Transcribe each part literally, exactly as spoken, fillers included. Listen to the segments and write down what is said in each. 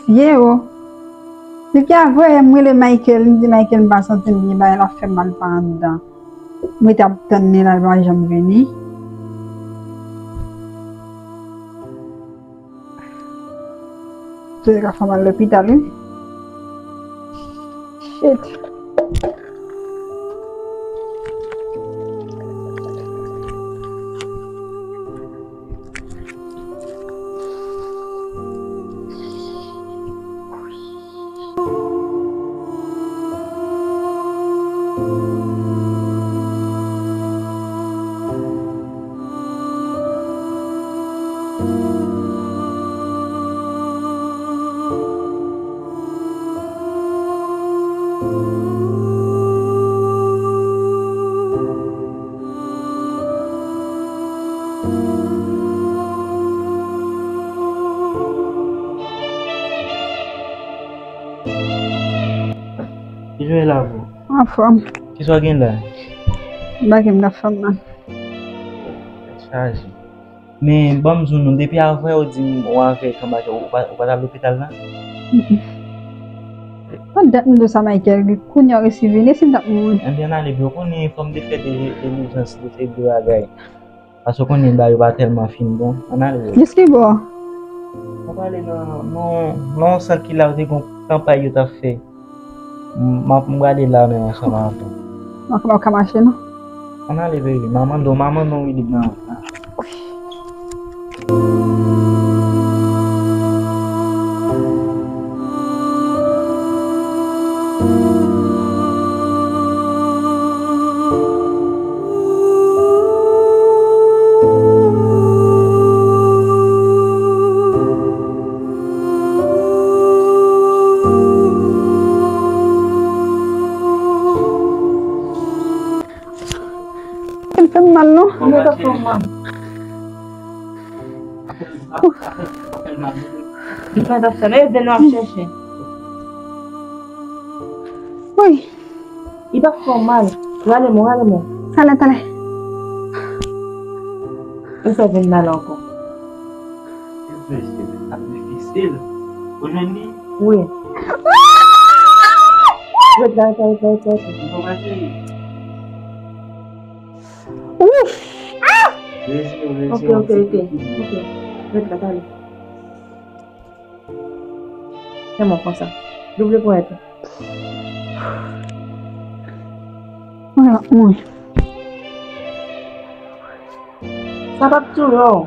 Vye o. Depi avè m rele Michael, m di Michael m pa santi m byen, bagay la fè m mal pa anndan. M rete ap tann li la, li pa janm vini. Tout ka fè mal lopital, wi. Shit. Kijan w ye la, bro? Anfòm. Kisa w gen la? M pa gen, m ka fè m nan. Tèt chaje. Men, ban m di w non, depi avan yo di m ou avèk anba kè, ou pa, ou pa t al lopital la? Mm-mm. Pandan m di w sa, Michael, kounye a w resi vini, si m t ap mouri. Ebyen, ann ale, bro, konnen fò m te fè de, de dilijans, de fè de bagay. Paske w konnen bagay yo pa tèlman fin bon. Ann ale. Jis ki bò? Ann ale nan, nan, nan yon sant ki la yo te gen yon kanpay yo t ap fè. M, m ap, m prale la menm ansanm avè w. Mwen pa ka mache non. Ann ale, baby. Manman non, manman non, wi, li nan. Li fè m mal non. Li pa fè m mal. Li pa t ap fè mal. E vennen w ap chèche. Wi. Li pa fè w mal. Rale men w, rale men w. Talè, talè. Ou fè vin mal ankò. Mesye, sa difisil. Ou jwenn li? Wi. Ret la, ret la, ret la, ret la, ret la. Ou kòmanse. Ouf! Ah! Rete, rete, ok, ok, ok. Ok. Ret la, talè. Se bon konsa. Double ponyèt. Mwen, mwen. Sa p ap touye w.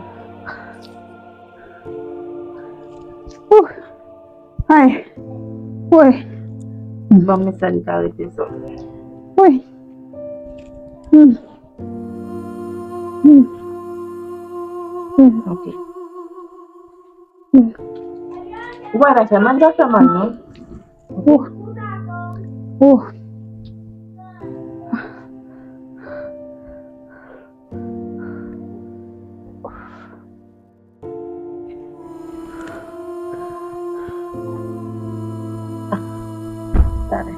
Ouh. Ay. Wi. Ban m sa li ka rete sòt. Wi. Hmm. Hmm. Hmm. Ok. Ou pa ka fè mal, pa fè mal, non. Ouh. Ouh. Talè.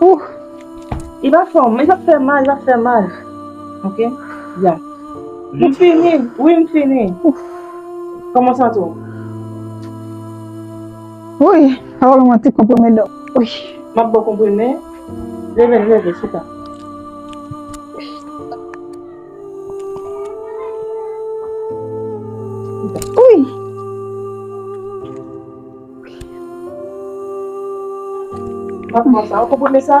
Ouh. Li pa fè, li pa fè mal, li pa fè mal. Ok? Ya. M fini. Wi, m fini. Kòman w santi w? Wi, alò mwen te konprime dòk. Wi. M ap ba w konprime. Leve, leve, chita. Wi. W ap pran sa, w konprann sa?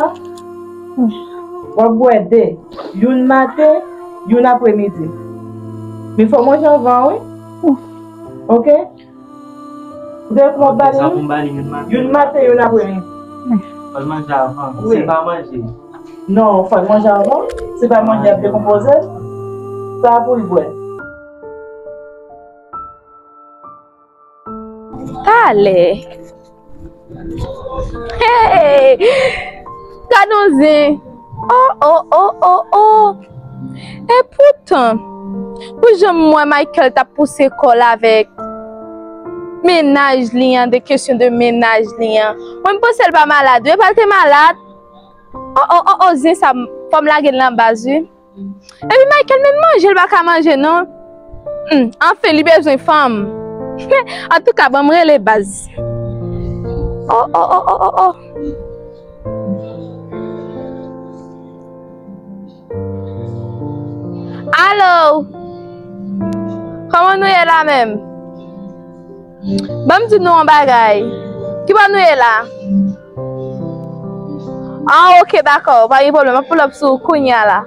W ap bwè de. Youn maten, youn apremidi. Men fò w manje anvan, wi. Ok? Ou te konn ba li, wi? Youn maten, youn apremidi. Fò l manje avan. Wi. Se pa manje. Non, fò l manje avan. Se pa manje ap dekonpoze l. Sa pou l bwè. Talè. Hey! Gad yon zen. Oh, oh, oh, oh, oh. E poutan, pou jan m wè Michael t ap pouse kò l avèk mennaj li an, de kesyon de mennaj li an. Mwen, m panse l pa malad wi, e pa l te malad. Oh, oh, oh, oh, zen sa, fò m lage l nan baz wi. Epi Michael menm manje, l pa ka manje non. Hmm, anfen, li bezwen fanm. Antouka, ban m rele baz. Oh, oh, oh, oh, oh, oh. Alo! Kòman nou ye la menm? Ban m di nou yon bagay. Kibò nou ye la? Ah, ok, dakò. Pa gen pwoblèm. M ap pull up sou ou kounya la.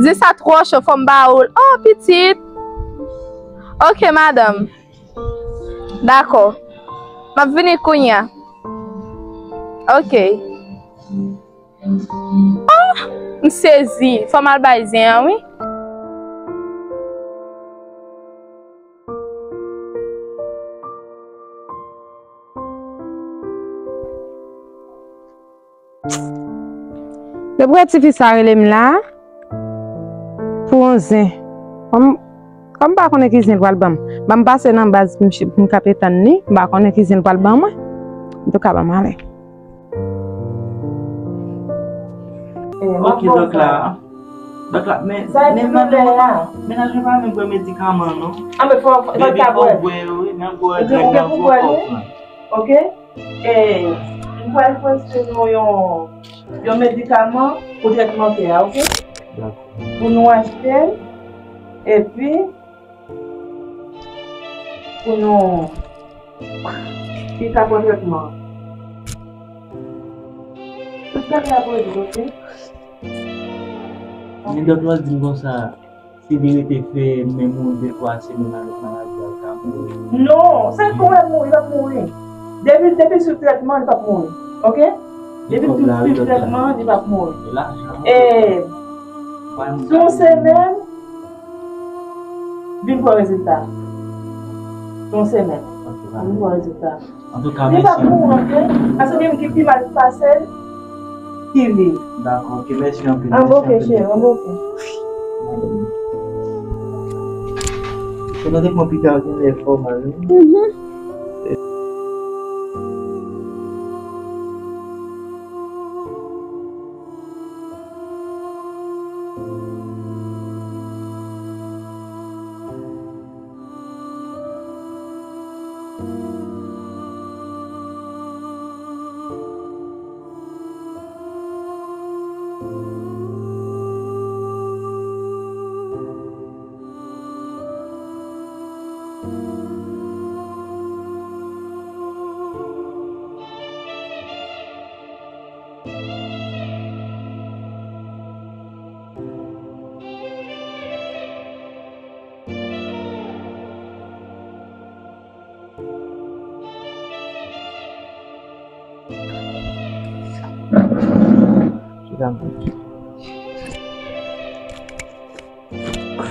Zen sa twò cho, fò m ba ou l. Oh, pitit. Ok, madanm. Dakò. M ap vini kounya. Ok. Oh, m sezi. Fò m al bay zen an, wi. Depi wè tifi sa rele m la pou yon zen. Kòm, kòm m pa konnen ki zen l pral ban m. Ban m pase nan baz pou m, pou m kanpe tann li. M pa konnen ki zen l pral ban mwen. Antouka, ban m ale. Ok, dòk la. Dòk la, men, men mennaj mwen pa menm pran medikaman, non. Ah, men fò, fò, fò ta bwè. Bebe, fò w bwè yo, wi, men gwo grèg nan gwo kòf lan. Ok? E, m pral preskri nou yon, yon medikaman pou trètman kè a, ok? Dakò. Pou nou achte l, epi pou nou, ki ka pran trètman. Tout bagay ap rezoud, ok? Men dòk la di m konsa, si li rete fè menm yon de twa semèn avèk maladi a, li ka mouri. Non, se pou l mouri, li p ap mouri. Depi, depi sou trètman, li p ap mouri. Ok? Depi sou trètman, li p ap mouri. E sou semèn, vin pran rezilta. Sou semèn. Vin pran rezilta. Antouka, mèsi anpil. Li p ap mouri, ok? Paske gen moun ki pi mal pase l, ki viv. Dakò, ok, mèsi anpil. An bon, ok, cheri, an bon, ok. Konnen te pran pita, ou gen lè fò mal, wi. Mhm.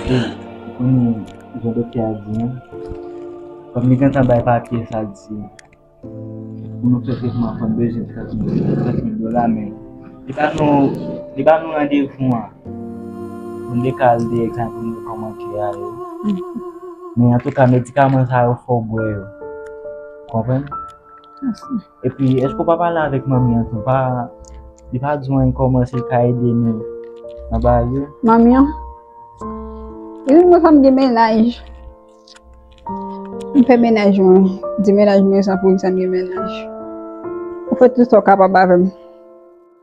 Ou konnen jan doktè a di an, kòm li gentan bay papye sa di, pou nou fè tretman, fò n bezwen trant mil, trant mil dola, men li ba nou, li ba nou randevou an. Pou n dekale de egzanp pou nou kòmanse a yo. Men antouka, medikaman sa yo fò w bwè yo. Konprann? Epi, èske w pa pale avèk manmi an tou? Pa, li pa di w anyen kòman si l ka ede nou nan bagay yo? Manmi an? Li di m konsa m gen mennaj. M fè mennaj mwen. Di mennaj mwen sa pou li sa m gen mennaj. Ou fè tout sa w kapab avè m.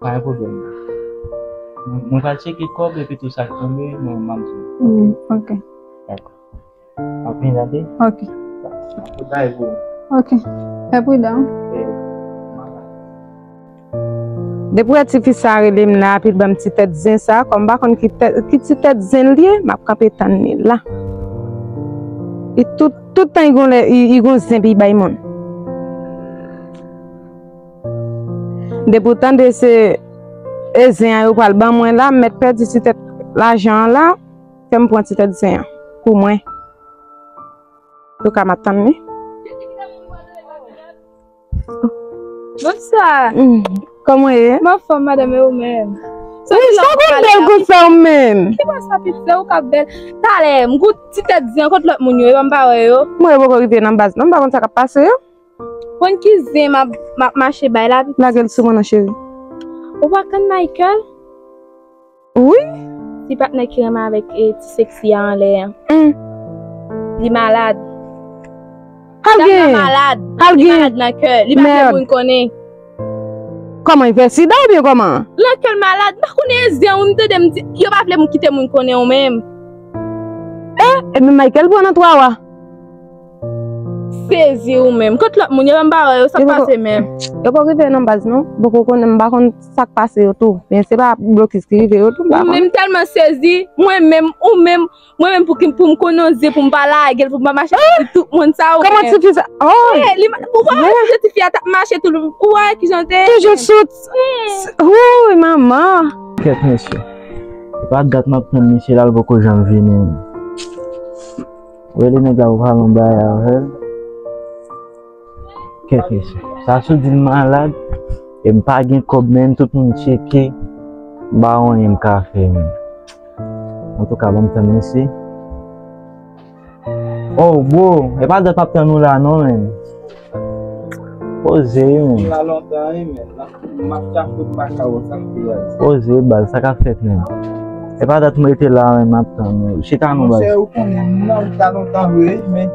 Pa gen pwoblèm. Mwen, mwen pral tcheke kòb epi tou sa k tonbe, mwen, m ap di w. Hmm, ok. Dakò. Anpil, anpil. Ok. Anpil bagay pou ou. Ok. Fè pridan. Eh, mama. Depi wè tifi sa rele m la, epi l ban m ti tèt zen sa, kòm m pa konn ki tèt, ki ti tèt zen l ye, m ap kanpe tann li la. Li tout, tout tan li gon lè, li, li gon zen pou li bay moun. Depi w tande se, e zen an yo pral ban mwen la, m mèt pèdi ti tèt lajan an la, fè m pran ti tèt zen an pou mwen. Antouka, m ap tann li. Bonswa. Hmm, kòman w ye? M anfòm, madanm, e ou menm? Wi, sa konn bèl konsa ou menm? Ki bò sa, pitit, se ou k ap bèl. Talè, m gout ti tèt zen an, kot lòt moun yo, e pa m pa wè yo. Mwen, yo poko rive nan baz non, m pa konn sa k ap pase yo. Konn ki zen m ap, m ap mache bay la, pitit. Lage l sou mwen non, cheri. Ou pa konn Michael? Wi. Ti patnè ki renmen avèk, e, ti seksi a anlè an. Hmm. Li malad. Sa l genyen? Dam nan malad. Sa l genyen? Li malad nan kè. Li pa vle moun konnen. Kòman, li fè sida oubyen kòman? Nan kè l malad. M pa konnen, zen ou m tande m di, yo pa vle m kite moun konnen ou menm. Eh, e men Michael pran nan twa wa. Sezi ou menm. Kot lòt moun yo, m pa wè yo, sa k pase menm? Yo poko rive nan baz non. Poko konnen, m pa konn sa k pase yo tou. Men se pa blokis ki rive yo tou, m pa konnen. Ou menm tèlman sezi, mwen menm, ou menm, mwen menm pou ki, pou m konnen zen, pou m pa lage l, pou m pa mache di tout moun sa ou menm. Kòman ti fi sa? Oh! Eh, li ma-, ou pa wè kijan ti fi a t ap mache tou, ou wè kijan te. Toujou sou. Wouy, manman. Kèt mesye. E pa dat m ap tann misye la, l poko janm vini. Rele nèg la pou pale yon bagay avè l. Kèt mesye. Sa sou di l malad, e m pa gen kòb menm, tout moun tcheke, m pa gen anyen m ka fè menm. Antouka, ban m tann misye. Oh, bro, e pa dat m ap tann ou la non, menn. Poze wi, menn. M la lontan wi, menn. M ap chache m pa ka wè sa k pi baz. Poze baz, sa k ap fèt, menn? E pa dat m rete la, menn, m ap tann ou. Chita non, baz. Monchè, ou konnen, m nan wout la lontan vre, men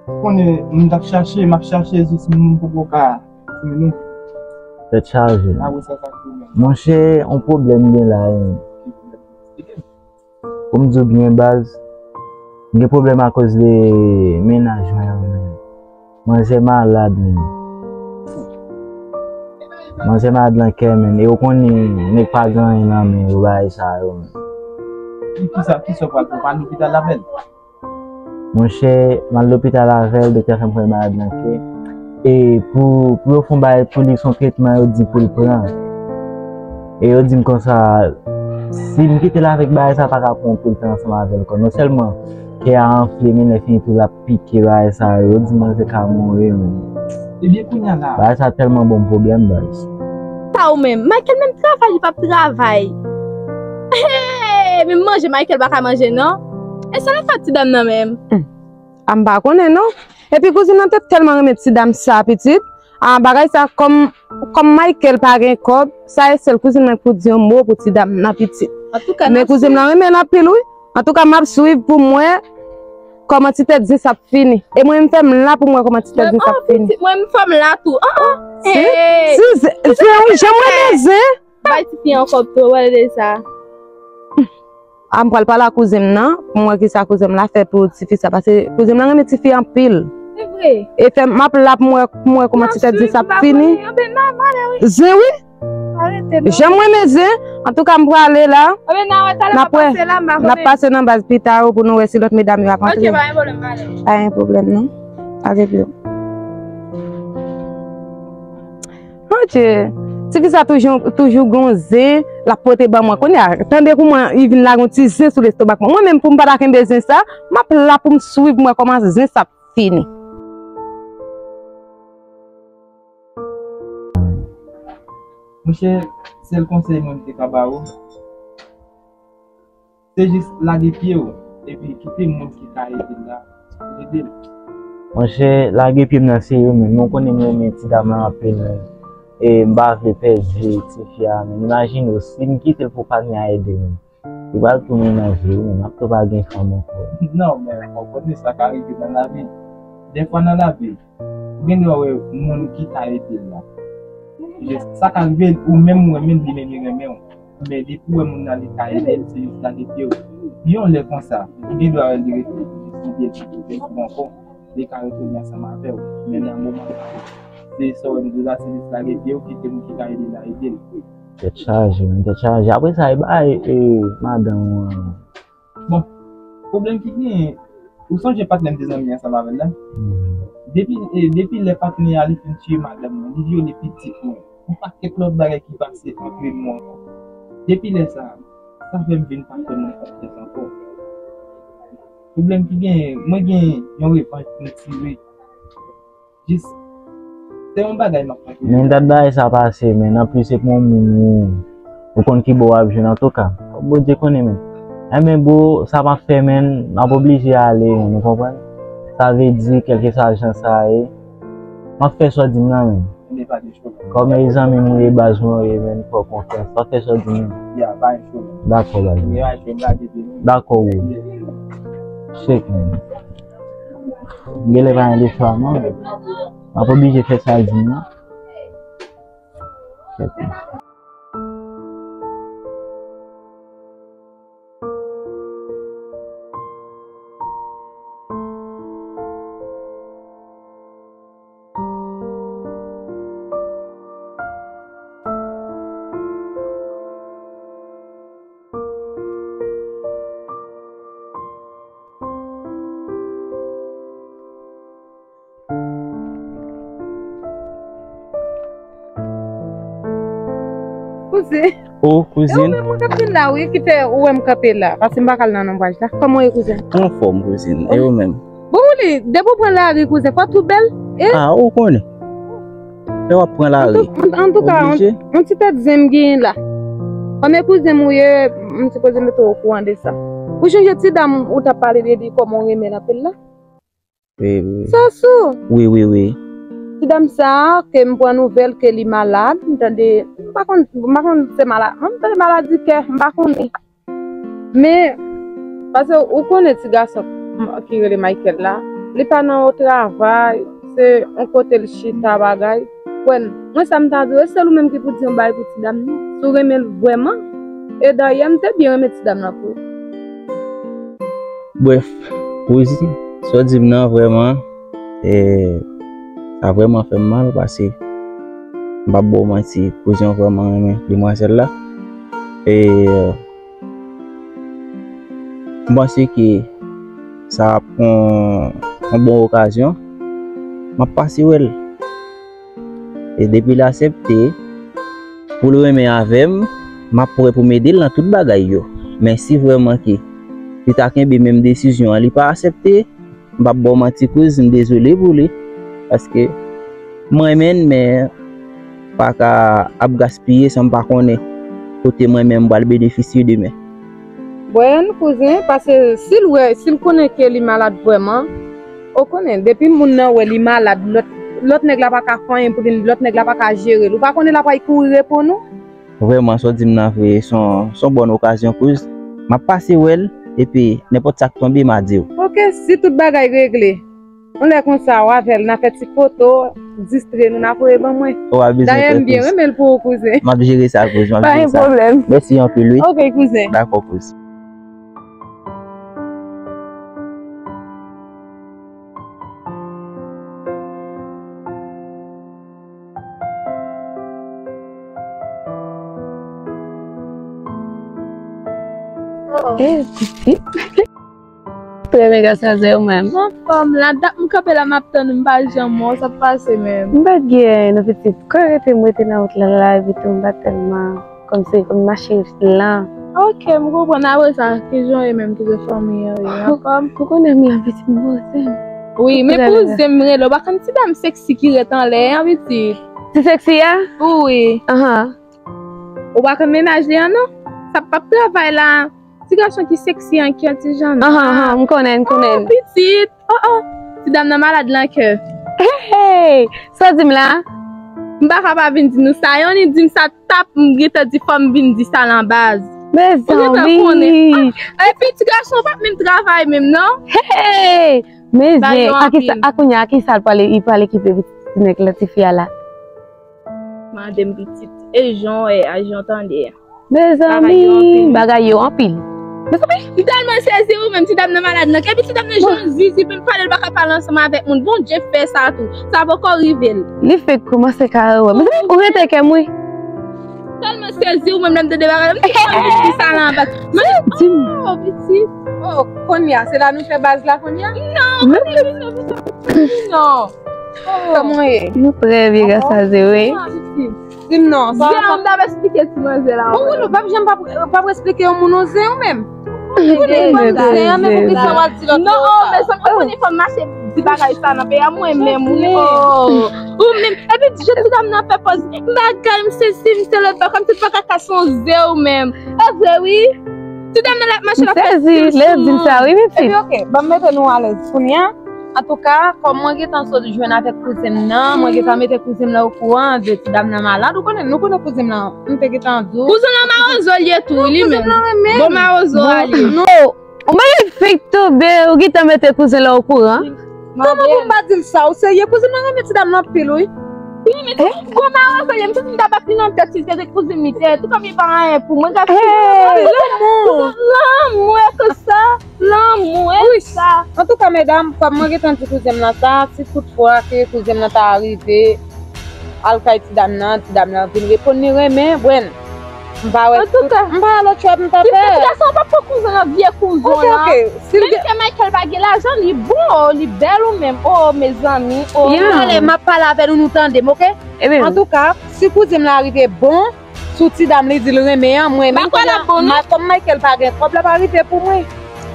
ou konnen, m t ap chache, m ap chache jis m poko ka jwenn ou. Tèt chaje. Apre sa, sa k pi baz. Monchè, yon pwoblèm gen la, menn. Ki pwoblèm? Eksplike m. Pou m di w byen, baz, m gen pwoblèm akoz de mennaj mwen an, menn. Manzè malad, menn. Manzè malad nan kè, menn. E w konnen, nèg pa gen anyen nan men yo, bagay sa yo, menn. Ki, kisa, kisa w pral fè? W pral lopital avè l? Monchè, m al lopital avè l, doktè fè m konnen malad nan kè. E pou, pou yo fè yon bagay pou li, se yon tretman yo di pou l pran. E yo di m konsa, si m kite l avèk bagay sa, pa ka pran yon pil tan ansanm avè l ankò. Non sèlman kè a anfle, men lè fini tou l ap pike bagay sa yo. Yo di m manzè ka mouri menm. Ebyen, kounye a la. Bagay sa tèlman ban m pwoblèm, baz. Sa ou menm? Michael menm travay, li p ap travay. Hey, menm manje Michael pa ka manje, non. E sa l ap fè ti dam nan menm? Hmm. A m pa konnen non. Epi kouzin nan te tèlman renmen ti dam sa pitit. A bagay sa kòm, kòm Michael pa gen kòb, sa e sèl kouzin mwen k pou di yon mo pou ti dam nan pitit. Men kouzin m nan renmen l anpil wi. Antouka m ap swiv pou m wè kòman ti tèt zen sa ap fini. E mwen menm fè m la pou m wè kòman ti tèt zen sa ap fini. Mwen menm fè m la tou. An an. Si, si, zen, zen wi, jan m renmen zen. Bay tifi an kòb tou, wè l de sa. A m pral pale ak kouzen m nan, pou m wè kisa kouzen m la fè pou tifi sa, paske kouzen m nan renmen tifi anpil. Se vre. E fè m ap la pou m wè, pou m wè kòman ti tèt zen sa ap fini. Zen wi. Jan m renmen zen, antouka m prale la. N ap wè, n ap pase nan baz pita yo pou nou wè si lòt medam yo ap antre. Pa gen pwoblèm non. Ak epi yo. Adje, tifi sa toujou, toujou gon zen, l ap pote ban mwen. Kounye a, tande kouman li vin lage yon ti zen sou lestomak mwen. Mwen menm pou m pa ta kenbe zen sa, m ap la pou m swiv mwen kòman zen sa ap fini. Monchè, sèl konsèy mwen m te ka ba ou, se jis lage pye w, epi kite moun ki ka ede l la ede l. Monchè, lage pye m nan serye menm. Mwen konnen m renmen ti dam lan anpil menm. E m pa vle pèdi tifi a menm. Imajine w, si m kite l pou pa gen a ede l menm. Li pral tounen nan vi w menm. Apre w pa gen fanm ankò. Non, men w konnen sa ka rive nan lavi. Dèfwa nan lavi, ou gen dwa wè moun ki ka ede l la. Sa ka rive ou menm ou renmen l, li menm li renmen w. Men depi w wè moun nan li ka ede l, se jis lage pye w. Yon lè konsa, ou gen dwa wè li rete jis li byen pou ede l tou ankò. Li ka retounen ansanm avè w. Men nan moman sa, se sa w wè m di w la, se jis lage pye w, kite moun ki ka ede l la ede l. Tèt chaje, menm tèt chaje. Apre sa, e bay e madanm ou an. Bon, pwoblèm ki genyen, ou sonje patnè m te zanmi ansanm avè l la? Depi, e, depi lè patnè a li fin tiye madanm mwen, li vyole pitit mwen, yon pakèt lòt bagay ki pase antre nou ankò. Depi lè sa, sa fè m vin pa fè moun konfyans ankò. Pwoblèm ki genyen, mwen gen yon revanj pou m tire. Jis, se yon bagay m ap fè. Men dat bagay sa pase, men anplis se pou yon moun ou, ou konn ki bò w ap jwenn antouka. Fòk Bondye konnen, men. Enben, bro, sa m ap fè, men, m ap oblije ale, men, ou konprann? Sa vle di, kèlkeswa jan sa ye, m ap fè sa w di m nan, men. Kòm e zanmi m ou ye, baz mwen ou ye, men, fè w konfyans. M ap fè sa w di m nan. Dakò, baz. Dakò, bro. Shake, man. M genlè pa gen lechwa non, men m ap oblije fè sa l di m nan. Kouzen. O, e ou kouzin. Menm mwen kanpe la, wi, ki fè ou wè m kanpe la. Paske m pa ka al nan lonbraj la. Kòman w ye, kouzen? Anfòm, kouzin. E ou menm? Bon, ou li, depi w pran lari, kouzen, fò tou bèl. E? A, ou konnen. Lè w ap pran lari. Antouka, yon ti tèt zen m genyen la. Kòm e kouzen m ou ye, m sipoze mete w okouran de sa. Ou chonje ti dam ou t ap pale de li, kòman w renmen l anpil la? Wi, wi. Sosou. Wi, wi, wi. Ti dam sa a, ke m pran nouvèl ke li malad, m tande, m pa konn, m pa konn se malad, m tande maladi kè, m pa konnen. Men, paske ou konnen ti gason ki rele Michael la, li pa nan yon travay, se yon kote l chita bagay. Kwè m, mwen sa m ta di w, e sèl ou menm ki pou di yon bagay pou ti dam nan. Si w renmen l vrèman, e dayè m te byen renmen ti dam nan pou ou. Brèf, kouzin, sa w di m nan vrèman, e, sa vrèman fè m mal, paske m p ap ba w manti, kouzin w vrèman renmen demwazèl la. E, m panse ke sa ap yon, yon bon okazyon. M ap pase wè l. E depi l aksepte pou l renmen avè m, m ap prè pou m ede l nan tout bagay yo. Men si vrèman ke li ta kenbe menm desizyon an, li pa aksepte, m p ap ba w manti kouz, m dezole pou li. Paske m renmen l, men pa ka ap gaspiye san m pa konnen kote mwen menm m pral benefisye demen. Brian, kouzen, paske si l wè, si l konnen ke li malad vrèman, ou konnen, depi moun nan wè li malad, lòt, lòt nèg la pa ka fè anyen pou li, lòt nèg la pa ka jere l. Ou pa konnen l ap al kouri reponn ou? Vrèman, sa w di m nan vre, se yon, se yon bòn okazyon, kouz. M ap pase wè l, epi nenpòt sa k tonbe, m a di w. Oke, si tout bagay regle, yon lè konsa, w avè l, n a fè ti foto, distre nou, n a voye ban mwen. Ou pa bezwen pè, kouz. Dayè, m byen renmen l pou ou, kouzen. M ap jere sa, kouz, m ap jere sa. Pa gen pwoblèm. Mèsi anpil, wi. Oke, kouzen. Dakò, kouz. Eh, pitit. Premye gras a zè ou menm. Anfòm, la dat m kanpe la, m ap tann ou, m pa janm wè w, sa k pase menm? M pa t gen anyen non, pitit. Kò rete m rete nan wout la, la, epi tou m pa tèlman kòmsi, kòm mache lan. Oke, m konprann. Apre sa, kijan w ye menm, kijan fanmi an ye? Anfòm? Ou konnen m la, pitit, m bon, se m. Wi, men pou zen m rele w, pa konn ti dam seksi ki ret anlè an, pitit. Ti seksi a? Wi. Ahan. Ou pa konn mennaj li an, non? Sa p ap travay la. Ti gason ki seksi an, ki an ti jan. Ahan, ahan, m konnen, m konnen. Oh, pitit. Oh, oh. Ti dam nan malad lan kè. Hey, hey, sa w di m la? M pa ka pa vin di nou sa. Yon li di m sa tap, m gentan di fò m vin di sa lan baz. Mezanmi. Ah, epi ti gason pa t menm travay menm, non? Hey, mezanmi. A kisa, a kounye a, a kisa l pral, li pral ekipe ti nèg la, ti fi a la? Mande m pitit. E jan w wè a, jan w tande a. Mezanmi, bagay yo anpil. Mezanmi. M tèlman sezi ou menm, ti dam nan malad nan. Epi ti dam nan jan zizi, menm pale l pa ka pale ansanm avèk moun. Bondye fè sa tou. Sa poko rive l. Li fèk kòmanse kare wè. Mezanmi, ou rete kè m wi. Tèlman sezi ou menm lè m tande bagay la. M di sa lan anba. Mezanmi, oh, pitit. Oh, kounye a, se la nou fè baz la kounye a? Non, non. Kòman w ye? Nou trè byen, gras a Dye, wi. Di m non, sa. Zen an, m t ap esplike ti manzè la. Ou konnen w p ap janm p ap, p ap esplike yon moun yon zen ou menm. Ou konnen zen an, men pou ki sa w ap di lòt yo sa? Non, men sa, ou konnen fò m mache di bagay sa nan peyi a, mwen menm, wi. Oh. Ou menm, epi je ti dam nan fè pòz, bagay, m sezi, m se lòt bò, kòmsi l pa ka kase yon zen ou menm. E vre, wi. Ti dam nan l ap mache, l ap fè stil sou moun. M sezi, lè w di m sa, wi, pitit. Epi, oke, ban m mete nou alèz kounye a. Antouka, kòm mwen gentan sot jwenn avèk kouzen m nan, mwen gentan mete kouzen m nan okouran de ti dam nan malad. Ou konnen, nou konnen kouzen m nan, m te gentan di w. Kouzen m nan mawozo l ye tou, li menm. Kouzen m nan renmen m. Bon mawozo a li. Non. Ou pa gen fik tonbe, ou gentan mete kouzen l okouran. Kòman pou m pa di l sa? Ou serye? Kouzin mwen renmen ti dam nan anpil, wi. Li renmen ti gwo mawozo, li menm si m ta bat li nan tèt, si se te kouzin li te ye, tou kòm li pa anyen pou mwen, gade. Hey, lanmou. Lanmou e konsa. Lanmou e sa. Antouka, medam, kòm mwen gentan di kouzin m nan sa, si toutfwa ke kouzin m nan ta rive al kay ti dam nan, ti dam nan vin reponn li renmen, bwen, m pa wè, m pa wè lòt chwa, m pa pè. Ti gason pa pran kouzin nan, vye kouzon lan. Menm ke Michael pa gen lajan, li bon, li bèl ou menm. Oh, mezanmi, oh. M pale, m ap pale avè nou, nou tande m, oke? Antouka, si kouzin m la rive bon, sou ti dam li di l renmen an, mwen menm kounye a, kòm Michael pa gen kòb, l ap rive pou mwen.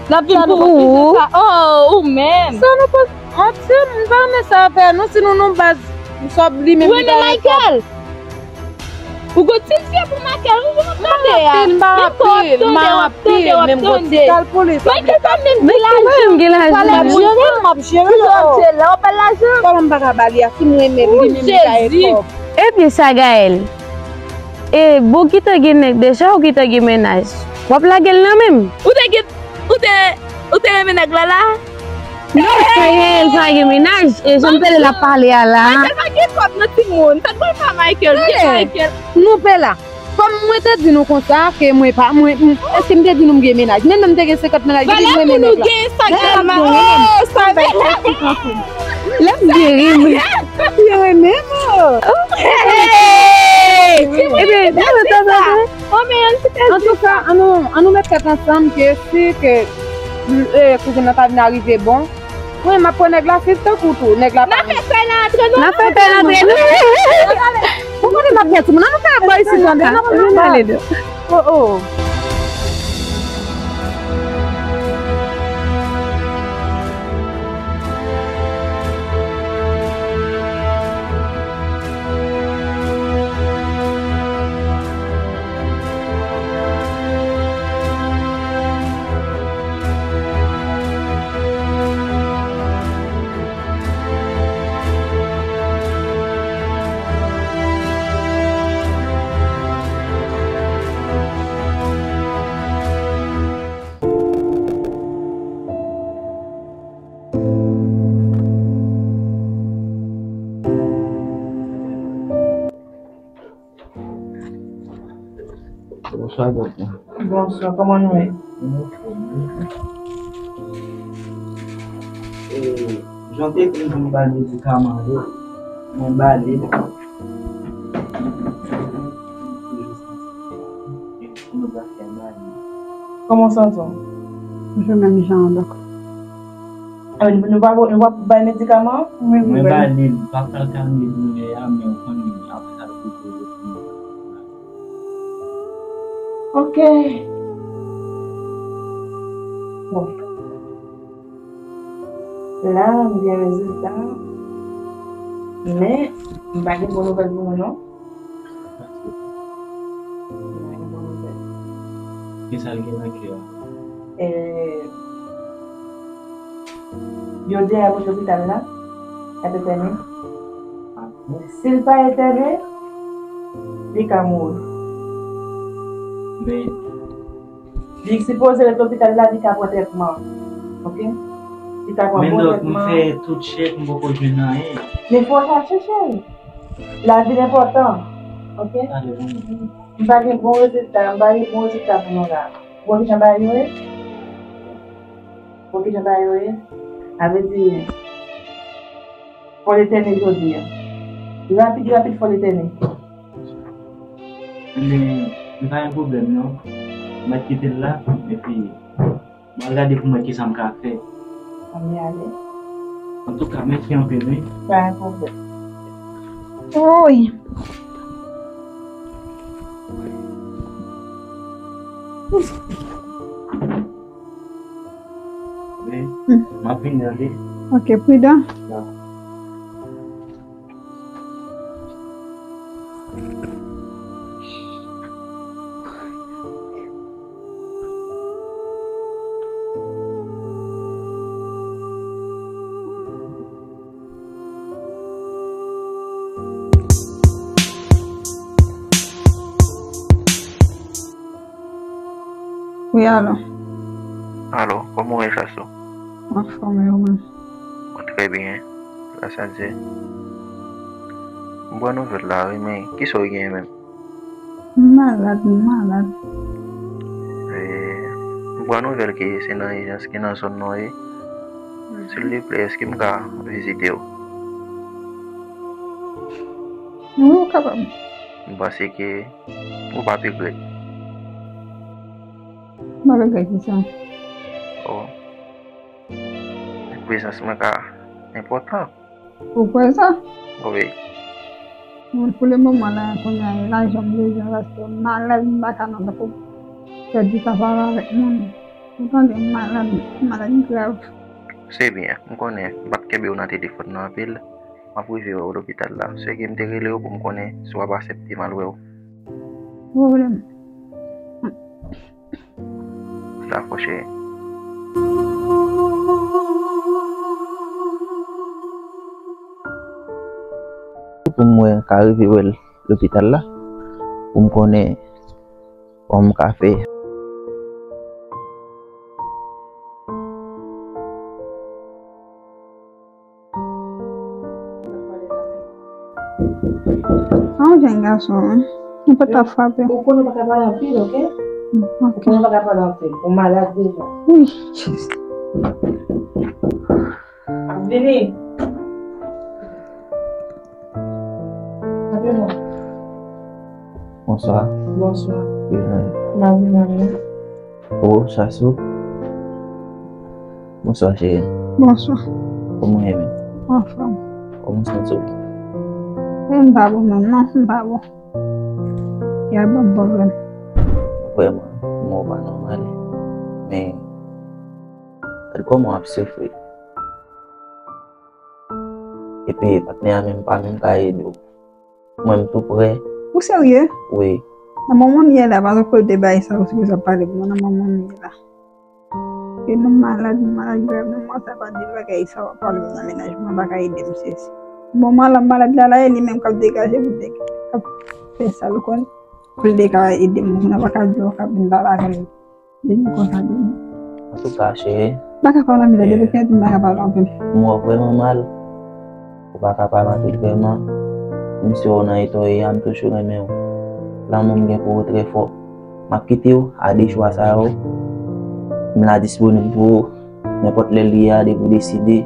L ap vin pou ou. Oh, ou menm. Sa nou pa, antye, m pa renmen sa avè nou, si nou nou baz, m sòb li menm li pa gen kòb. Ou gon ti zye pou Michael, ou gon tande a. M pa anpil, m pa anpil, m pa anpil, men m gon ti kal pou li. Michael pa menm gen lajan. M ap jere, m ap jere. Ou pa lajan. Kòman m pa ka ba li a, si m renmen li, li menm li pa gen kòb. Ebyen, sa Gaël. E, bon, gentan gen nèg deja, ou gentan gen mennaj. W ap lage l nan men m? Ou te gen, ou te, ou te renmen nèg la la? Non, Gaël pa gen mennaj, e jan m tande l ap pale a la. Michael pa gen kòb non timoun. Sa k pral pa Michael? Michael. Nou pe la. Kòm mwen te di nou konsa, ke mwen pa, mwen, m, èske m te di nou m gen mennaj? Menm lè m te gen senkant mennaj, m te di mwen renmen nèg la. Valè pou nou gen sa gen la. Oh, sa vle. Lè m gen renmen. Yo renmen m. Ebyen, non, non, non, non. Antouka, an nou, an nou met tèt ansanm ke si ke, eh, kouzin nan ta vin arive bon, mwen, m ap pran nèg la, si tankou tou, nèg la pa. N a fè kay la antre nou. N a fè kay la antre nou. Ou konnen n ap gen timoun, an nou fè bò isi, tande, n ap pale de. Oh, oh. Bonswa, doktè. Bonswa, kòman nou ye? Nou fòm, wi. E, jan w te di m pou m ba l medikaman yo, mwen ba li l. Kòman w santi w? M santi m menm jan an, dòk. Enben, nou pa, nou pa bay medikaman? Wi, wi. Mwen ba li l, m pa pral kalme doulè a, men w konnen, apre sa, l pou poze pou mwen. Ok. Bon. La, m gen rezilta. Men, m pa gen bon nouvèl pou nou, non. M pa gen bon nouvèl. Kisa l gen nan kè a? E, yo di a pou lopital la, ap etène. Si l pa etène, li ka mouri. Men, li sipoze ret lopital la, li ka pran trètman. Ok? Li ka pran bon trètman. Men dòk, m fè tout chèk, m poko jwenn anyen. Men fò w al chèche l. Lavi l enpòtan. Ok? M pa gen bon rezilta, m pa gen bon rezilta pou nou la. Ou wè kijan bagay yo ye? Ou wè kijan bagay yo ye? Sa vle di, fò l etène jodi a. Rapid, rapid, fò l etène. Men, li pa gen pwoblèm, non. M ap kite l la, epi m al gade pou m wè kisa m ka fè. Ann ale. Antouka, mèsi anpil, wi. Pa gen pwoblèm. Woy! Wi. M ap vini, tande. Ok, pridan. Dakò. Wi, alo. Alo, kòman w ye, Chasou? M anfòm, e ou menm? Mwen trè Trè byen. Gras a Dye. M pran nouvèl la, wi, men kisa w genyen menm? M malad, m malad. E, m pran nouvèl ke se nan ijans ki nan zòn nan w ye. Silvouplè, èske m ka vizite w? Wi, ou kapab. M panse ke ou p ap regrèt. M ap regrèt kisa? Oh. Prezans mwen ka enpòtan. Ou kwè sa? Wi. Mwen, pou le moman la, kounye a, e lajan m bezwen paske m malad, m pa ka nan tankou pèdi tan pale avèk moun. Ou tande, m malad, m malad grav. Se byen, m konnen m p ap kenbe w nan telefòn nan anpil. M ap rive wè w lopital la. Sèke m te rele w pou m konnen si w ap aksepte m al wè w. Pwoblèm. Dakò, cheri. Pou m wè, ka rive wè l lopital la, pou m konnen kòman m ka fè. A yon jèn gason, wi. Ou pa ta frape. Ou konnen w pa ka pale anpil, oke? Ok. Ou konnen w pa ka pale anpil. Ou malad deja. Wi. Ap vini. Ap vini. Bonswa. Bonswa. Wi, mwen. M ap vini, mwen. Oh, Chasou. Bonswa, cheri. Bonswa. Kòman w ye menm? Anfòm. Kòman w santi w? M pa bon menm, non, m pa bon. Y ap ban m pwoblèm. Vrèman, mwen w pa nòmal. Men, gad kòman w ap soufri. Epi, patnè a menm pa menm ka ede w. Mwen, m tou prè. Ou serye? Wi. Nan moman m ye la, pa t kote bagay sa, ou sipoze ap pale pou mwen nan moman m ye la. E nou malad, nou malad grav, nou mwen sa pa de bagay sa w ap pale m nan mennaj mwen, pa ka ede m sesi. Moman la, malad la, la, e li menm k ap degaje pou dek-, k ap fè sa l konn, pou l te ka ede m, mwen pa ka di w k ap vin pale avè m. Vin konsa de m. Antouka, cheri. Pa ka pale anpil, depi kèt m pa ka pale anpil. M wè w vrèman mal. Ou pa ka pale anpil vrèman. Menm si w nan eta w ye a, m toujou renmen w. Lanmou m gen pou ou trè fò. M ap kite w a de chwa sa yo. M la disponib pou ou. Nenpòt lè l ye a, depi w deside,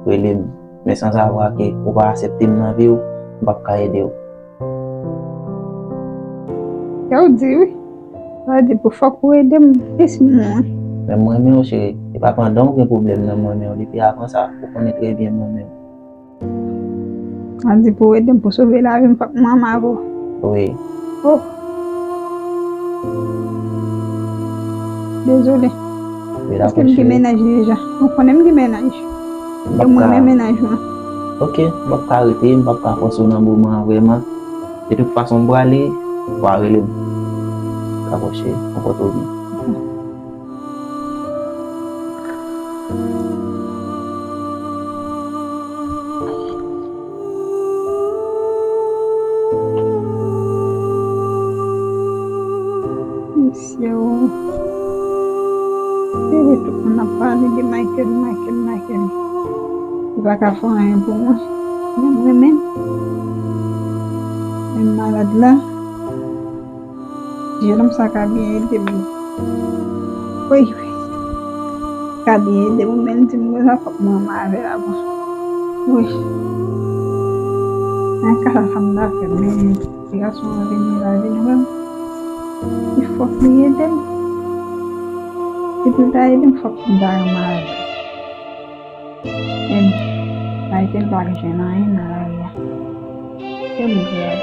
rele m. Men san savwa ke ou pa aksepte m nan vi w, m p ap ka ede w. Sa w di wi. Sa di pou fòk ou ede m, e si m mouri? Men m renmen w, cheri. E pa pandan w gen pwoblèm nan m renmen w. Depi avan sa, ou konnen trè byen m renmen w. Sa di pou w ede m, pou sove lavi m, fòk m renmen avè w. Wi. Oh. Dezole. Paske m gen mennaj deja. Ou konnen m gen mennaj. E mwen menm mennaj mwen. Ok, m p ap ka rete, m p ap ka fòse w nan moman an vrèman. De tout fason, m prale, w a rele m. Dakò, cheri, konpòte w byen. Mesye o. Se vre, tout moun ap pale de Michael, Michael, Michael. Li pa ka fè anyen pou mwen. Men mwen menm, men malad la. Jennonm sa ka byen ede m. Wi, wi. Ka byen ede m, men l di m konsa fòk mwen renmen avè l avan. Wi. Men ka sa, sa m ta fè, men ti gason an vini la, vin wè m. Li fòk li ede m. Depi l ta ede m, fòk m ta renmen avè l. Men Michael pa jwenn anyen nan lari a. Tèlman grav.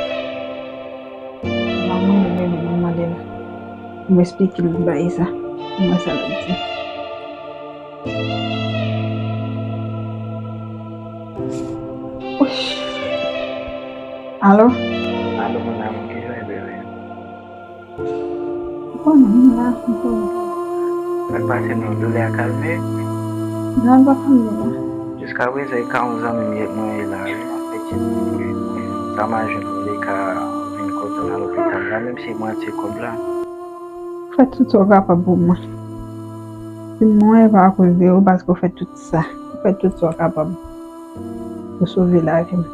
Manman li rele m, mwen mande l. Mwen eksplike l bagay sa. Mwen sa l ap di. Alo? Alo, mon amour, kijan w ye, bebe? Ou konnen m la, m konnen. Sa k pase, non, doulè a kalme? Non, l pa kalme, non. Jiska prezan, e ka yon zanmi m ye, mwen ye la, wi, m ap fè ti moun, wi. Sa m a jwenn, m te ka vin kote w nan lopital la, menm si mwen ti kòb la. Fè tout sa w kapab pou mwen. Si m mouri, e pa akoz de ou, paske w fè tout sa. Ou fè tout sa w kapab. Ou sove lavi m.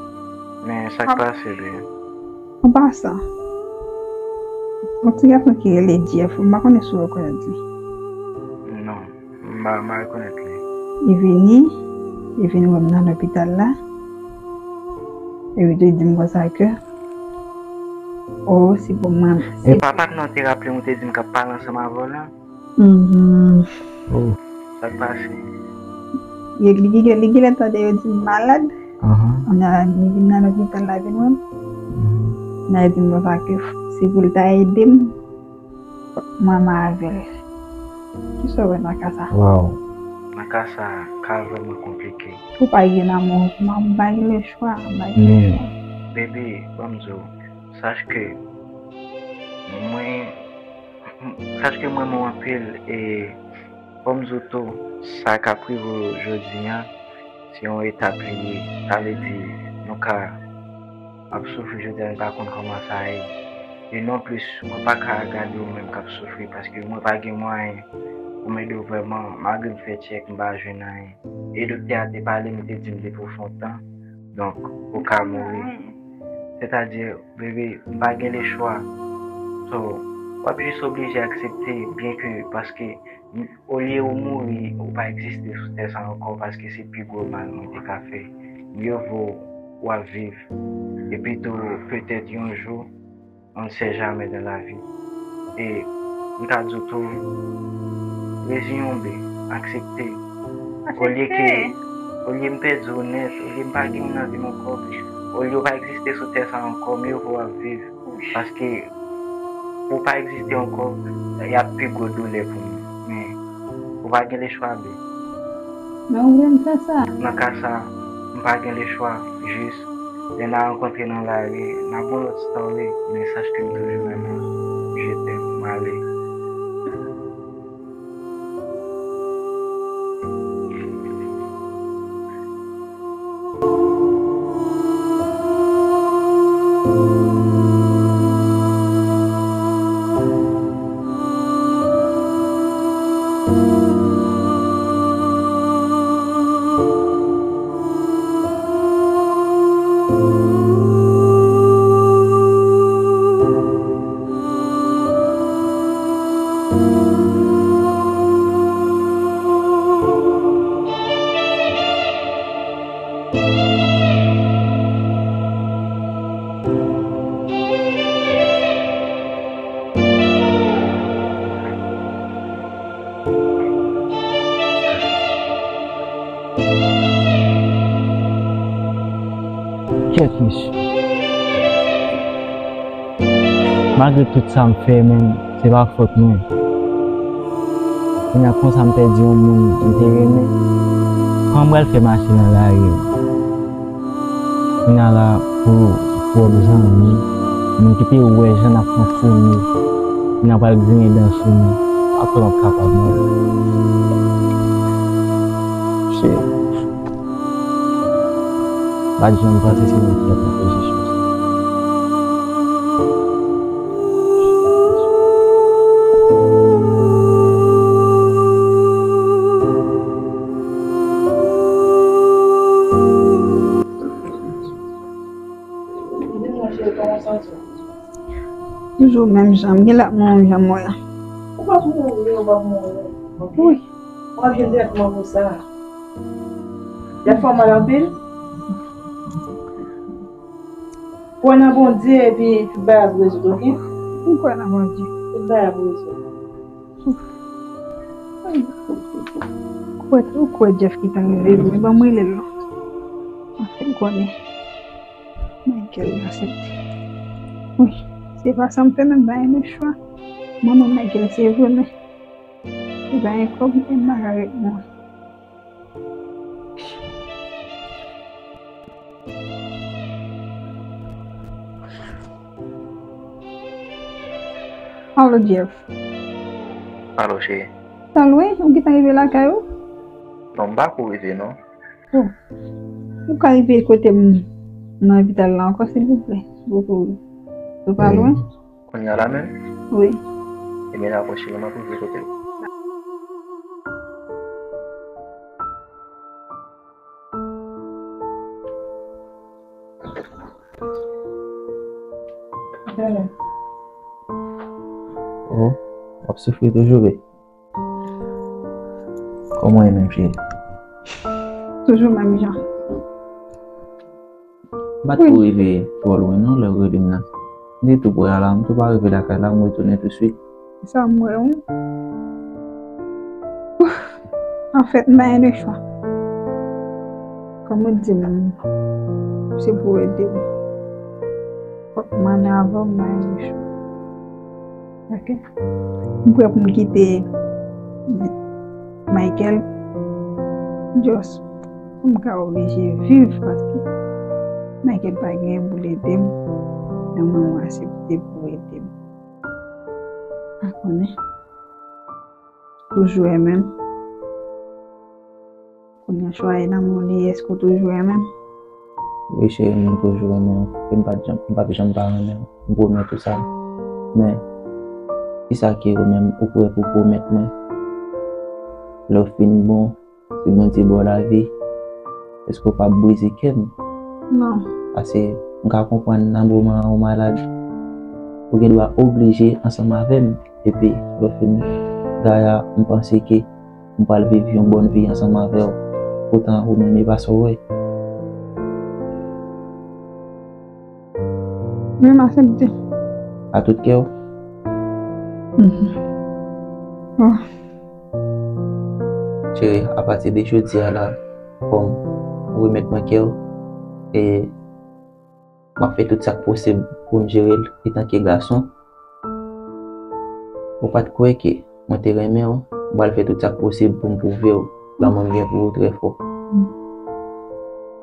Men sa k pase, Lou? An pasan, yon ti gason ki rele Jeff, m pa konnen si w rekonèt li. Non, m pa, m pa rekonèt li. Li vini, li vin wè m nan lopital la. Epi tou li di m konsa ke, oh, se pou mwen. E papa k nan te raple m, ou te di m k ap pale ansanm avè w la? Mhm. Oh. Sa k pase? Yo, li gen, li gen lè tande yo di m malad. Aha. Kounye a, li vin nan lopital la vin wè m. Mhm. Kounye a, li di m konsa ke se pou l ta ede m, fòk mwen avè l. Kisa w wè nan ka sa? Waw. Nan ka sa, ka vrèman konplike. Ou pa gen lanmou, m pa gen lechwa, m pa gen lechwa. Bebe, ban m di w, sache ke mwen, sache ke m renmen w anpil e fò m di w tou, sa k ap rive w jodi a, se yon etap li ye. Sa vle di, nou ka ap soufri jodi a, nou pa konn kòman sa ye. E non plis, mwen pa ka gade w menm k ap soufri, paske mwen pa gen mwayen pou m ede w vrèman, malgre m fè tchèk, m pa jwenn anyen. E doktè a te pale, m te di m depi w fè yon tan, donk, ou ka mouri. Sètadi, bebe, m pa gen lechwa. So, w ap jis oblije aksepte, byenke, paske, olye ou mouri, ou pa egziste sou tè sa ankò, paske se pi gwo mal mwen te ka fè. Mye vo w ap viv. Epi tou, petèt yon jou, on ne sait jamais dans la vie. E m ta di w tou, reziyen w, be, aksepte. Olye ke, olye m pèdi w nèt, olye m pa gen moun nan vi m ankò, olye w pa egziste sou tè sa ankò, mye vo w ap viv. Paske pou w pa egziste ankò, y ap pi gwo doulè pou mwen. Men, ou pa gen lechwa, be. Men ou vle m fè sa? Nan ka sa, m pa gen lechwa, jis, lè n a rankontre nan lari, n ap gon lòt story, men sache ke m toujou renmen w. Je t'aime, m ale. Kèt mesye. Malgre tout sa m fè, men se pa fòt mwen. Kounye a konsa m pèdi yon moun m te renmen. Kòman m pral fè mache nan lari? Kounye a la pou pwòp zanmi, moun ki te wè jan n ap fonksyone, kounye a pral griyen dan sou nou. Akoz m ap kapab non. Shit. M pa t janm panse se mwen ki t ap nan pozisyon sa. Toujou menm jan, m gen lè ap mouri jan m wè a. Ou p ap mouri, ou p ap mouri. Wi. W ap jwenn tretman pou sa. Y ap fè w mal anpil? Kwè nan Bondye epi tout bagay ap rezoud, oke? M kwè nan Bondye. Tout bagay ap rezoud. Ou kwè, ou kwè Jeff ki t rive vini, ban m rele l non. Anfen, m konnen Michael aksepte. Wi, se pa sa m fè menm, m pa gen lechwa. Manman Michael se vre, men li pa gen kòb, men m pa ka ret mouri. Alo, Jeff. Alo, cheri. Tan lwen, ou gentan rive lakay ou? Non, m pa ko rive, non. Oh. Ou ka rive kote m nan lopital la ankò, silvouplè? Ou, ou, ou pa lwen? Kounye a la menm? Wi. Ebyen, dakò, cheri, m ap rive kote w. Talè. Oh, w ap soufri toujou, bebe? Kòman w ye menm, cheri? Toujou menm jan. M pa t ko rive twò lwen non, lè w rele m nan. M te tou prè a la, m tou pa rive lakay la, m retounen touswit. Sa m wè wi. Anfèt, m pa gen lechwa. Kòm ou di m, se pou w ede m. Fòk m ann avan, m pa gen lechwa. Ok. M prè pou m kite Michael. Just pou m ka oblije viv paske Michael pa gen pou l ede m. Nan mwen, mwen aksepte pou ede m. Pa konnen. Toujou renmen m. Kounye a chwa e nan men w li ye, èske w toujou renmen m? Wi, cheri, mwen toujou renmen w. E m pa t janm, m p ap janm pa renmen w. M pwomèt ou sa. Men, kisa ke ou menm ou prè pou pwomèt mwen? Lè w fin bon, si Bondye ba w lavi, èske w p ap brize kè m? Non. Paske m ka konprann nan moman an ou malad, ou gen dwa oblije ansanm avè m. Epi, lè w fin gaya, m panse ke m pral viv yon bòn vi ansanm avè w. Poutan, ou menm, e pa sa w wè. Wi, m aksepte. A tout kè w? Mhm. Oh. Cheri, apati de jodi a la, fò m remèt mwen kè w. E m ap fè tout sa k posib pou m jere l etanke gason. Ou pa t kwè ke mwen te renmen w, m pral fè tout sa k posib pou m pwouve w lanmou m gen pou ou trè fò.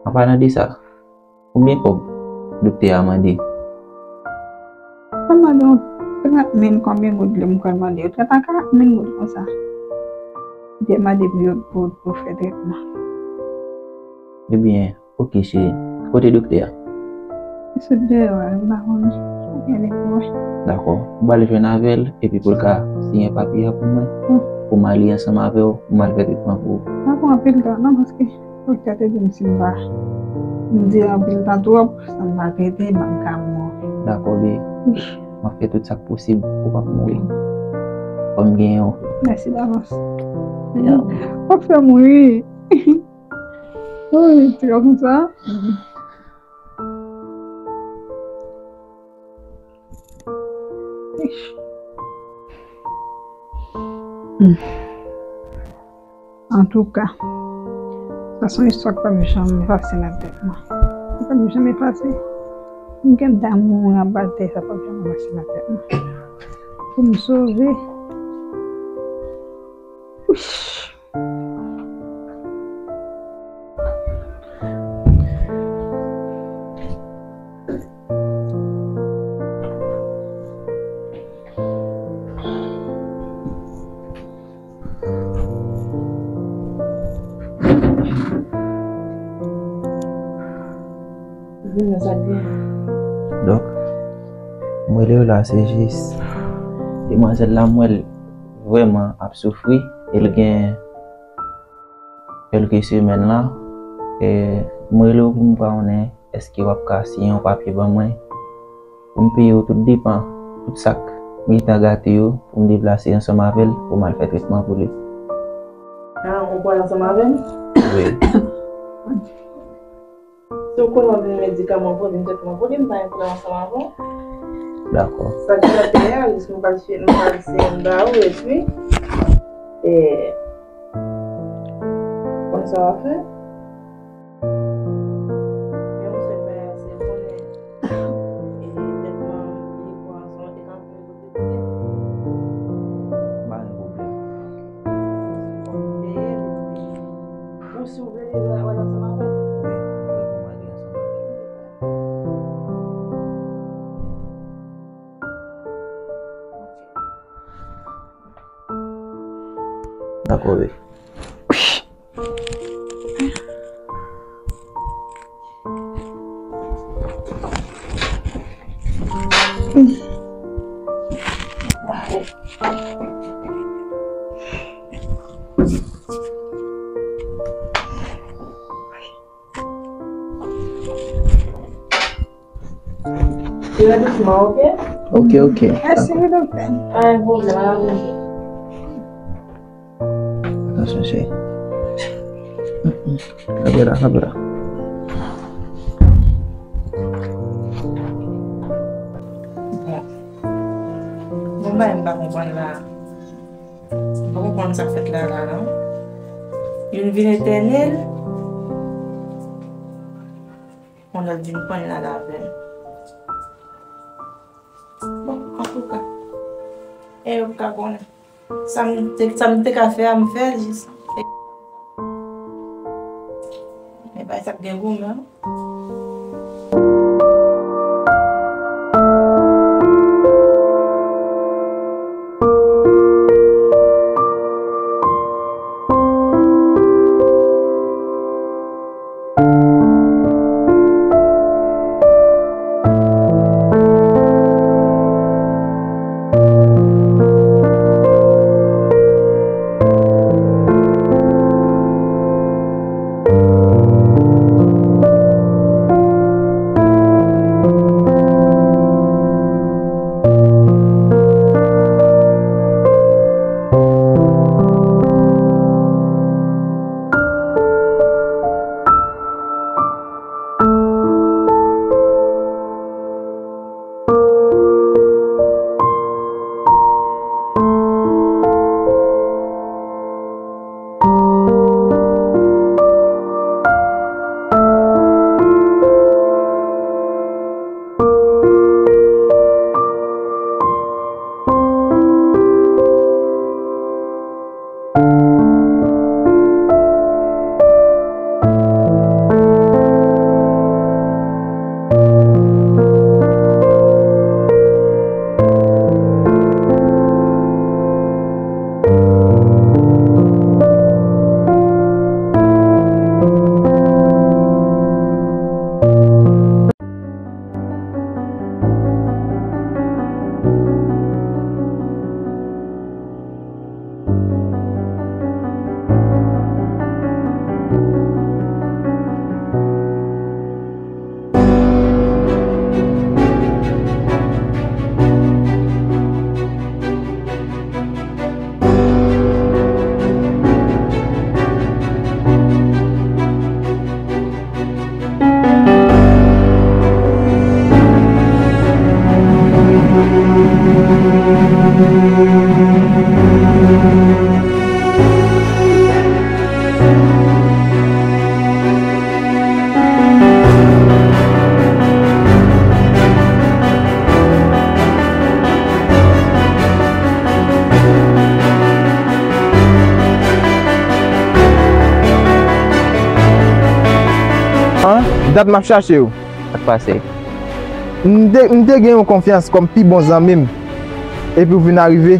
An palan de sa, konbyen kòb doktè a mande? Sa mande yon trant mil, konbyen goud li m kwè l mande yo? Trant a karant mil goud konsa. Li te mande pou yo, pou, pou fè trètman. Ebyen, ok, cheri. Kote doktè a? Li sot deyò a, m pa konnen. Kote li pou wè? Dakò. M pral jwenn avè l, epi pou l ka siyen papye a pou mwen, pou m ale ansanm avè w, pou m al fè tretman pou ou. Pa pran anpil tan non, paske doktè a te di m si m pa, m dire anpil tan twòp, san m pa trete, m ap ka mouri. Dakò, bebe. M ap fè tout sa k posib pou w p ap mouri. Fò m genyen w. Mèsi davans. W ap fè m ri. Wi, ti gason sa. Antouka, sa se yon istwa k p ap janm efase nan tèt mwen. Li p ap janm efase. M gen damou mwen anba tè, sa p ap janm efase nan tèt mwen. Pou m sove. Wouch. Donk, m rele w la, se jis demwazèl la, m wè l vrèman ap soufri, e l gen kèlke semèn la, e m rele w pou m pa konnen èske w ap ka siyen yon papye ban mwen, pou m peye w tout depan, tout sa k gentan gate yo, pou m deplase ansanm avè l, pou m al fè tretman pou li. Ah, ou pral ansanm avè m? Wi. Si w konnen w ap vin medikaman pou li, m tèt mwen pou li, m pa gen pwoblèm ansanm avè w. Dakò. Sa ki ap fè a, jis m pral fè, m pral eseye m ba ou, epi, e, konn sa w ap fè. Men yon sèl bagay, se konnen, e, tèt mwen, li pran son, te ka fè. Pa gen pwoblèm. Ou si w vle, w al ansanm avè l? Wi, mwen prè pou m ale ansanm avè l. Dakò, wi. Dousman, oke? Oke, oke. Mèsi wi, doktè. Pa gen pwoblèm, pa gen pwoblèm. Atansyon, cheri. Kanpe la, kanpe la. Bon. Bon, bagay m pa konprann la. M pa konprann sa k fèt la, la, non. Youn vin etène l, yon lòt vin pran l al avè l. Bon, antouka, e yo ka konnen. Sa m te, sa m te ka fè a, m fè l jis. Men bagay sa ap gen goumen. An, dat m ap chache w. Sa k pase? M te, m te gen yon konfyans kòm pi bon zanmi m. Epi w vin arive,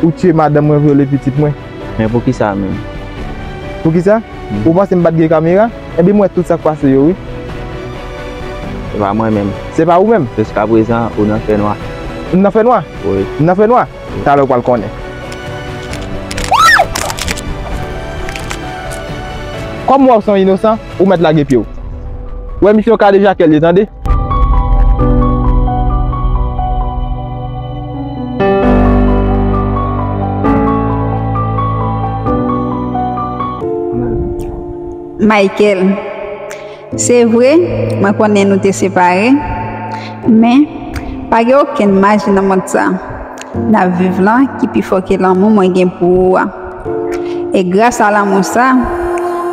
ou tiye madanm mwen, vyole pitit mwen. Men poukisa menm? Poukisa? Hmm. Ou panse m pa t gen kamera? Ebyen, m wè tout sa k pase yo, wi. Se pa mwen menm. Se pa ou menm? Jiskaprezan, ou nan fènwa. M nan fènwa? Wi. M nan fènwa? Talè w pral konnen. Kòm m wè w se yon inosan, ou mèt lage pye w. Ou wè misye, w kadejake l ye, tande? Michael. Se vre, mwen konnen nou te separe, men pa gen okenn maji nan mond sa n ap viv lan ki pi fò ke lanmou mwen gen pou ou a. E gras a lanmou sa,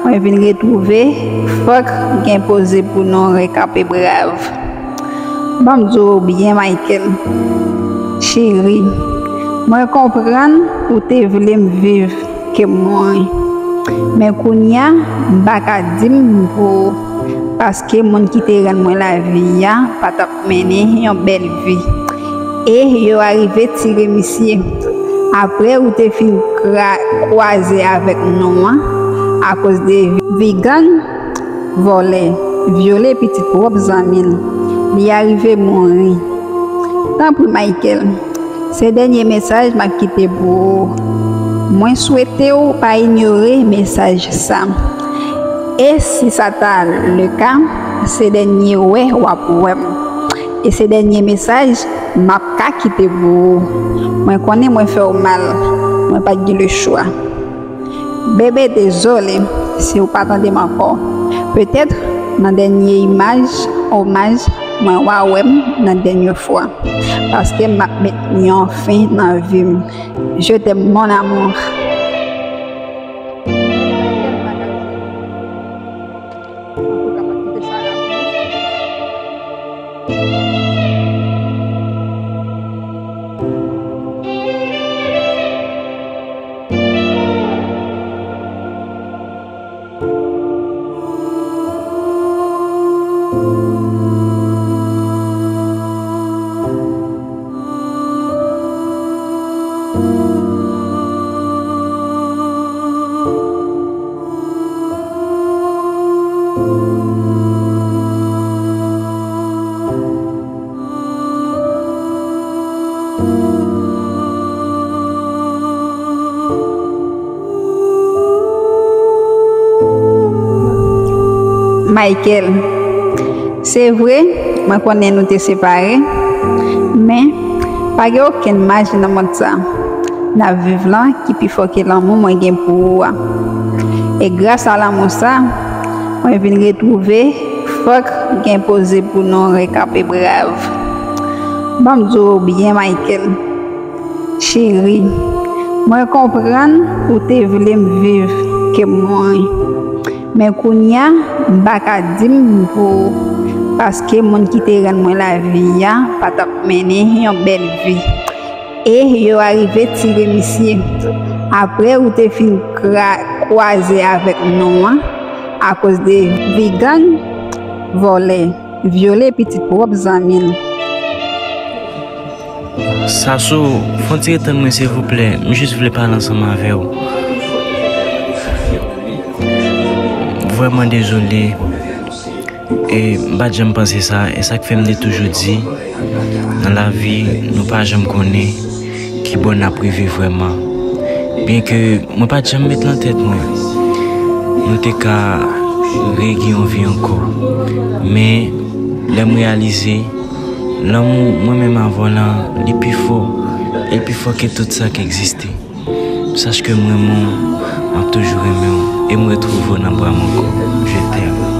mwen vin retwouve fòk gen poze pou nou rekanpe brav. Ban m di w byen, Michael, cheri, mwen konprann ou te vle m viv ke m mouri. Men kounye a, m pa ka di m pou ou, paske moun ki te rann mwen lavi a pa t ap mennen yon bèl vi. E yo arive tire misye. Apre ou te fin kra-, kwaze avèk nou an, akoz de vi gang, vòlè, vyole pitit pwòp zanmi l, li arive mouri. Tanpri, Michael, se dènye mesaj m ap kite pou ou. Mwen swete w pa inyore mesaj sa. E si sa ta leka, se dènye wè w ap wè m. E se dènye mesaj m ap ka kite pou ou. Mwen konnen mwen fè w mal, mwen pa t gen lechwa. Bebe, dezole si w pa tande m ankò. Petèt nan dènye imaj, omaj, mwen w a wè m nan dènye fwa. Paske m ap met yon fen nan vi m. Je t'aime, mon amour. Michael, se vre, mwen konnen nou te separe, men pa gen okenn maji nan mond sa. N ap viv lan ki pi fò ke lanmou mwen gen pou ou a. E gras a lanmou sa, mwen vin retwouve fòk gen poze pou nou rekape brav. Ban m di w byen, Michael. Cheri, mwen konprann ou te vle m viv ke m mouri. Men kounye a, m pa ka di m pou ou, paske moun ki te rann mwen lavi a pa t ap mennen yon bèl vi. E yo arive tire misye. Apre ou te fin kra-, kwaze avèk non an, akoz de vi gang, vòlè, vyole pitit pwòp zanmi l. Sasou, fè yon ti ret tann mwen silvouplè, m jis vle pale ansanm avè w. Vrèman dezole. E m pa t janm panse sa, e sa k fè m te toujou di, nan lavi, nou pa janm konnen ki bò n ap rive vrèman. Byenke mwen pa t janm met nan tèt mwen nou te ka regen yon vi ankò. Men, lè m reyalize, lanmou mwen menm avè w lan, li pi fò, e l pi fò ke tout sa k egziste. Sache ke m renmen w, m ap toujou renmen w, e m retwouve w nan bra m ankò. Je t'aime.